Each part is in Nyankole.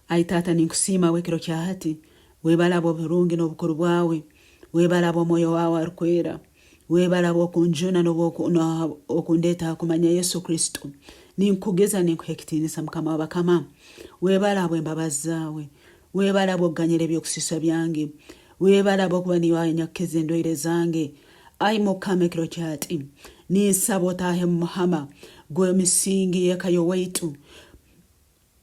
Ai Taata ninkusiima habw'ekiro kya hati. Webale habw'oburungi n'obukuru bwawe. Webale habw'omwoyo wawe arukwera. Webale habw'okunjuna n'okundeeta ha kumanya Yesu Kristo. Ninkukugiza ninkuha ekitiinisa Mukama w'abakama. Webale habw'embabazi zaawe. Webale habw'okuganyira eby'okusiisa byange. Webale habw'okuba niiwe anyakukiza endwaire zange. Ai Mukama ekiro kya hati, ninsaba otaahe mu muhama gw'emisingi y'eka y'owaitu.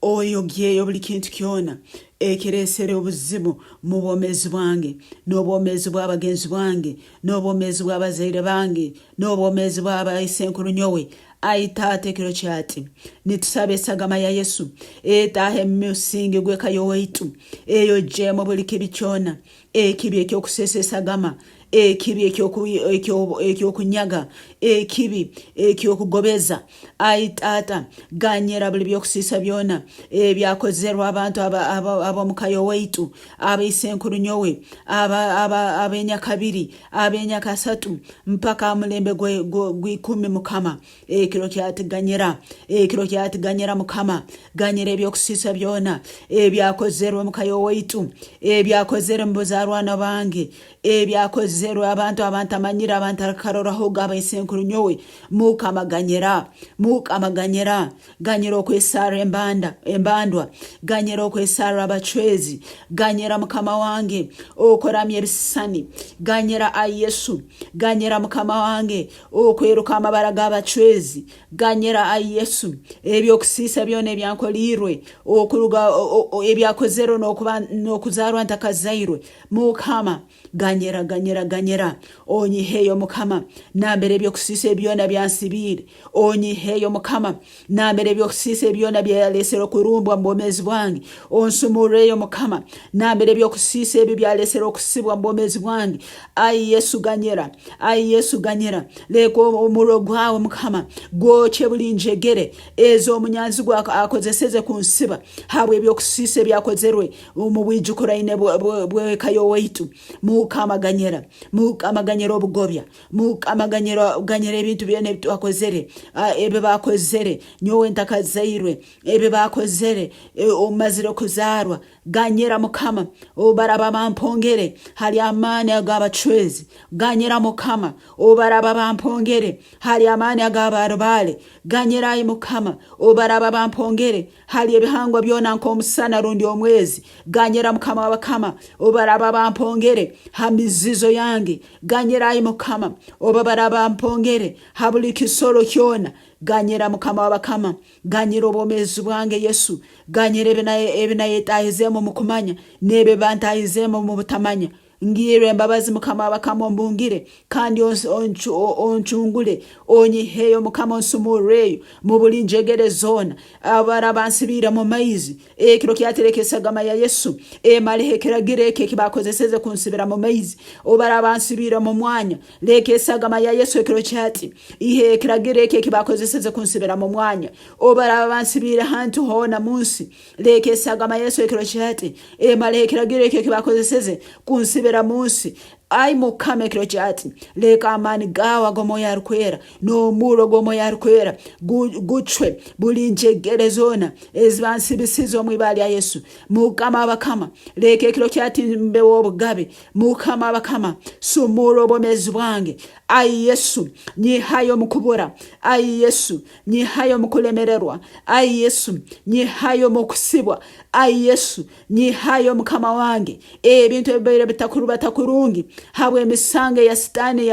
Oyogyeyo buli kintu kyona ekiresere obuzibu mu bwomezi bwange, n'obwomezi bw'abagenzi bwange, n'obwomezi bw'abazaire bange, n'obwomezi bw'abaisenkuru nyowe. Ai Taata ekiro kyati, nitusaba esagama ya Yesu etaahe mu musingi gw'eka y'owaitu, eyogyemu buli kibi kyona, ekibi eky'okusesa esagama, ekibi eky'okunyaga, ekibi eky'okugobeza. Ai Taata, ganyira buli by'okusiisa byona ebyakozerwe abantu ab'omu ka y'owaitu, abaisenkuru nyowe, ab'enyakabiri, ab'enyakasatu, mpaka ha mulembe gw'ikumi, Mukama. Ekiro kyati ganyira, ekiro kyati ganyira, Mukama. Ganyira eby'okusiisa byona ebyakozerwe omu ka y'owaitu, ebyakozerwe mu buzaarwana bwange, ebyakozerwe abantu abantamanyire, abantarakarorahoga, abaisenkuru nyowe. Mukama ganyira, Mukama ganyira, ganyira okwesarra embanda, embandwa, ganyira okwesarra abacwezi, ganyira Mukama wange okuramya ebisisani, ganyira ai Yesu, ganyira Mukama wange okweruka amabara g'abacwezi, ganyira ai Yesu eby'okusiisa byona ebyankoliirwe okuruga ebyakozerwe n'okuba n'okuzaarwa ntakazairwe. Mukama Ganyira, ganyira, ganyira, onyiheyo Mukama, nambere eby'okusiisa ebi byona byansibiire. Onyiheyo Mukama, nambere eby'okusiisa ebi byona byalesere okurumbwa mu bwomeezi bwange. Onsumurreyo Mukama, nambere eby'okusiisa ebi byalesere okusibwa mu bwomeezi bwange. Ai Yesu ganyira, ai Yesu ganyira. Leka omurro gwawe Mukama gwokye buli njegere ez'omunyanzigwa akozeseze kunsiba habw'eby'okusiisa ebyakozerwe Omu bwijukuraine bw'eka y'owaitu, Mukama ganyira, Mukama ganyira obugobya, Mukama ganyira, ganyira ebintu byona ebi twakozere, ebi baakozere nyowe ntakazairwe, ebi baakozere omazire kuzaarwa. Ganyira Mukama, obu baraaba bampongere hali amaani ag'abacwezi. Ganyira Mukama, obu baraaba bampongere hali amaani ag'abarubaale. Ganyira ai Mukama, obu baraaba bampongere Hali ebihangwa byona nk'omusana rundi omwezi, ganyira Mukama w'abakama, obu baraaba bampongere ha mizizo yange, ganyira ai Mukama, obu baraaba bampongere ha buli kisoro kyona, ganyira Mukama w'abakama, ganyira obwomeezi bwange Yesu, ganyira ebi nayetahizeemu omu kumanya n'ebi bantahizeemu omu butamanya. Ngirra embabazi Mukama w'abakama ombungire, kandi oncungule, onyiheyo Mukama onsumurreyo mu buli njegere zoona. Abara bansibiire mu maizi, ekiro kyatereka esagama ya Yesu emaleho ekiragiro eki eki bakozeseze kunsibira mu maizi. Obu baraba bansibiire mu mwanya, leka esagama ya Yesu ekiro kyati ihe ekiragiro eki eki bakozeseze kunsibira mu mwanya. Obu baraba bansibiire hantu hoona munsi, Leka esagama Yesu ekiro kyati emaleho ekiragiro ekyo ekibakozeseze kunsibira munsi. Ai Mukama ekiro kyati leka amaani gaawe ag'Omwoyo Arukwera n'omurro gw'Omwoyo Arukwera gucwe buli njegere zoona ezibansibisize omu ibara lya Yesu. Mukama w'abakama leka ekiro kyati mbe w'obugabe. Mukama w'abakama sumurra obwomeezi bwange. Ai Yesu nyihayo omu kubura. Ai Yesu Nyihayo omu kulemererwa, ai Yesu, nyihayo omu kusibwa, ai Yesu, nyihayo Mukama wange, ebintu ebibaire bitakurubata kurungi habw'emisango eya Sitaani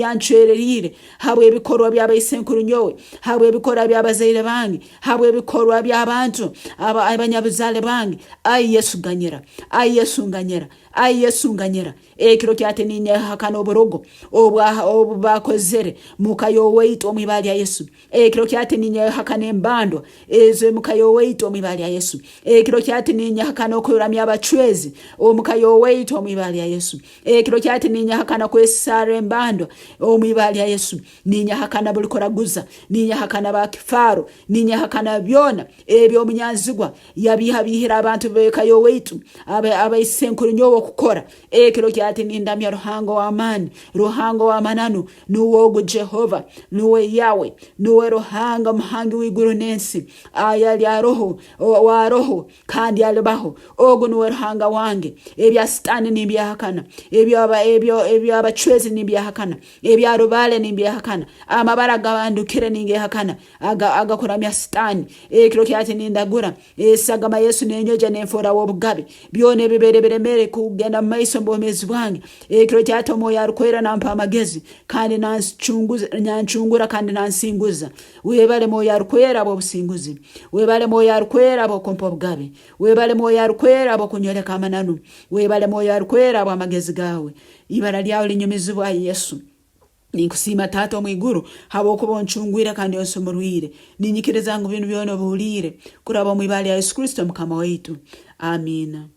yancwereriire, habw'ebikorwa by'abaisenkuru nyowe, habw'ebikorwa by'abazaire bange, habw'ebikorwa by'abantu abanyabuzaale bange. Ai Yesu ganyira, ai Yesu nganyira, ai Yesu nganyira. Ekiro kyati ninyehakana oburogo obu bakozere muka y'owaitu omu ibara lya Yesu. Ekiro kyati ninyehakana embandwa ez'omuka y'owaitu omu ibara lya Yesu. Ekiro kyati ninyehakana okuramya abacwezi omuka y'owaitu omu ibara lya Yesu. Ekiro Ekiro kyati ninyahakana kwesarra embandwa omu ibara lya Yesu. Ninyahakana buli kuraguza, ninyahakana ba kifaaro, ninyahakana byona eby'omunyanzigwa yabiihabiihire abantu b'eka y'owaitu abaisenkuru nyowe okukora. Ekiro kyati nindamya Ruhanga ow'amaani, Ruhanga ow'amananu, nuwe ogu Jehova, nuwe Yahwe, nuwe Ruhanga omuhangi w'iguru n'ensi, ayali aroho, ow'aroho, kandi alibaho. Ogu nuwe Ruhanga wange. Ebya Sitaani nimbyehakana, eby'abacwezi nimbyehakana, ebya rubaale nimbyehakana, amabara agabandukire ningehakana, agakuramya Sitaani. Ekiro kyati nindagura esagama Yesu nenyoja nenfoora w'obugabe. Byona ebibaire biremere kugenda mu maiso omu bwomeezi bwange, ekiro kyati Omwoyo Arukwera nampa amagezi kandi nancungura kandi nansinguza. Webale Mwoyo Arukwera habw'obusinguzi. Webale Mwoyo Arukwera habw'okumpa obugabe. Webale Mwoyo Arukwera habw'okunyoleka amananu. Webale Mwoyo Arukwera habw'amagezi gaawe. Ibara lyawe linyumizibwe ai Yesu. Ninkusiima Taata omu iguru habw'okuba oncungwire kandi onsumurwire. Ninyikiriza ngu binu byona obihuliire kuraba omu ibara lya Yesu Kristo Mukama waitu. Amiina.